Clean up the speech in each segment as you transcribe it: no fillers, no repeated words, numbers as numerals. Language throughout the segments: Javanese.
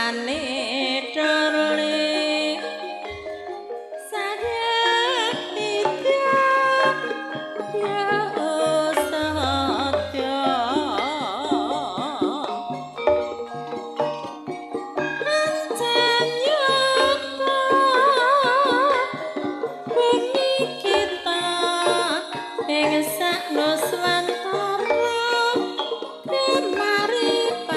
Asmane Darling Sayang Nitya Ya Satya Ancen nyata bumi kita ing saknuswantara kemaripan.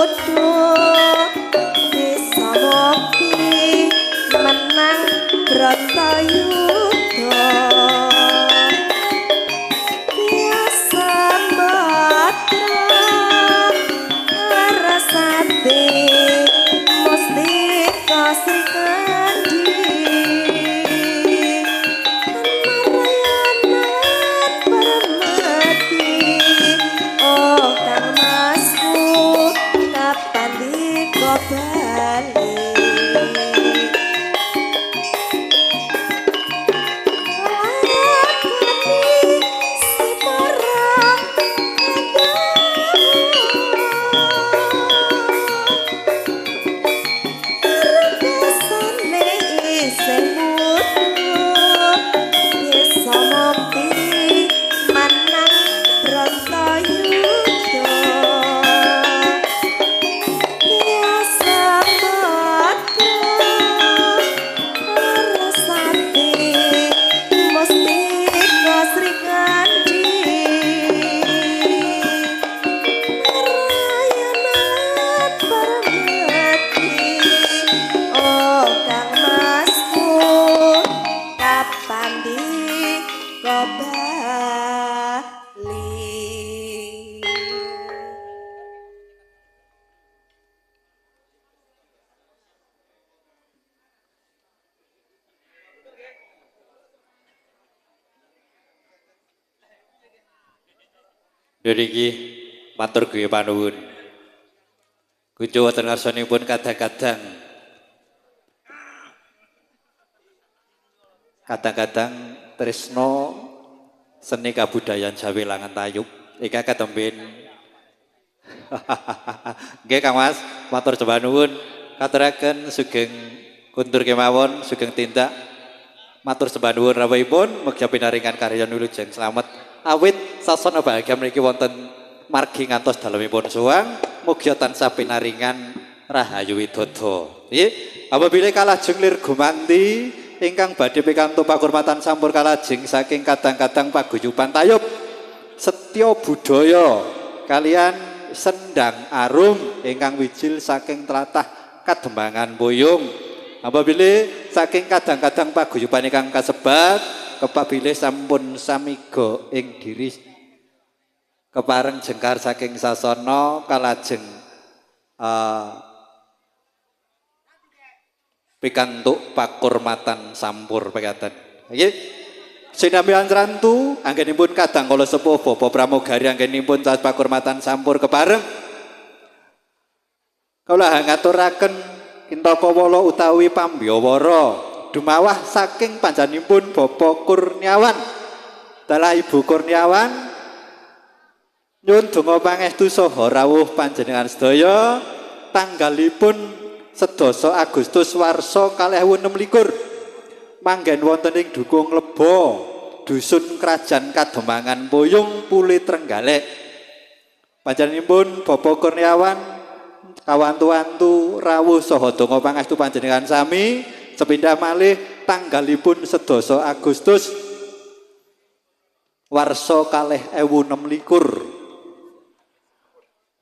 muda bisa mukti menang Bratayuda biasa matra larasate mustika Sri Kandi Narayanan Permati oh Kang Masku kapan diko bali lakoni si para Kesane isih muda bisa mukti menang Bratayuda biasa matra larasate mustika Sri Kandi Narayanan Permati oh Kang Masku kapan diko bali. Niki matur guyu panuwun. Kunjo wonten ngarsanipun kadang-kadang kadang-kadang tresno seni kabudayan Jawi langan tayub ingkang katemben. Nggih Kang Mas, matur sembah nuwun. Katuraken sugeng kundur kemawon, sugeng tindak. Matur sembah nuwun rawuhipun, mugi pinaringan karya wilujeng slamet. Awit sasana bahagia mriki wonten margi ngantos dalemipun suwang, mugi tansah pinaringan rahayu widodo. Nggih, apabila kalajeng lir gumanti ingkang badhe pikantuk pakurmatan sampur kalajeng saking kadang-kadang paguyuban tayub setya budaya kalian Sendang Arum ingkang wijil saking tlatah Kademangan Puyung. Apabila saking kadang-kadang paguyuban ingkang kasebat kepabile sampun samiga ing diri kepareng jengkar saking sasana kalajeng pikantuk pakurmatan sampur pekaten. Nggih. Sinambihan rantu anggenipun kadang kala sepuh Bapak Pramugari anggenipun tas pakurmatan sampur kepareng. Kula ngaturaken kinta kawula utawi pambiyawara dumawah saking panjenenganipun Bapak Kurniawan. Dalah Ibu Kurniawan nyuwun donga pangestu saha rawuh panjenengan sedaya tanggalipun 7 Agustus warsa 2026 manggen wonten ing Dukuh Nglebo, Dusun Krajan Kademangan Puyung Pule Trenggalek. Panjenenganipun Bapak Kurniawan kawantu-wantu rawuh saha donga pangestu panjenengan sami sepindah malih tanggalipun 7 Agustus warsa 2026.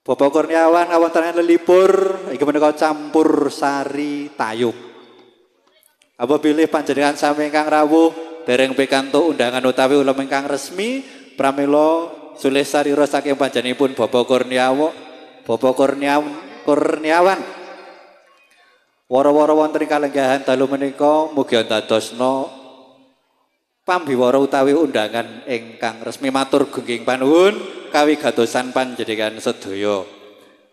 Bapak Kurniawan kawontenan lelipur iki menika campur sari tayub. Apabila panjenengan sami ingkang rawuh dereng pikantuk undangan utawi ulem ingkang resmi pramila sulih sarira saking panjenenganipun Bapak Kurniawan, Bapak Kurniawan. Wara-wara wonten ing kalenggahan dalu menika mugi dadosna pambiwara utawi undangan ingkang resmi. Matur gungging panuwun kawigatosan panjenengan sedaya.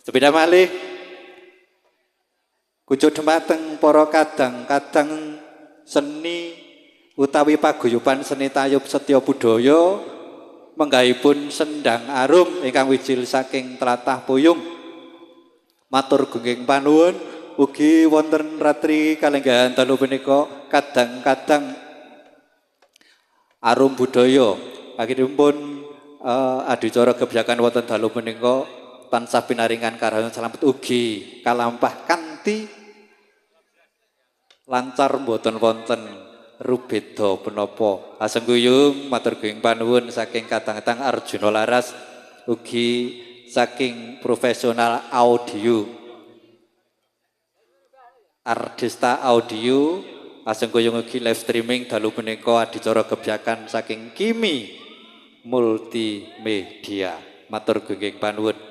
Sepindah malih kunjuk dumateng para kadang-kadang seni utawi paguyuban seni tayub setya budaya menggahipun Sendang Arum ingkang wijil saking tlatah Puyung. Matur gungging panuwun ugi wonten ratri kalenggahan dalu punika kadang-kadang arum budaya. Akhiripun adicara gebyakan wonten dalu punika tansah pinaringan karahayon slamet ugi kalampah kanthi lancar mboten wonten rubeda menapa. Asem guyung matur guyung panuwun saking kadang-kadang Arjuna Laras ugi saking profesional audio Ardista Audio, aseng kuyung ugi live streaming dalu punika adicara gebyakan saking Kimi Multimedia. Matur gungging panuwun.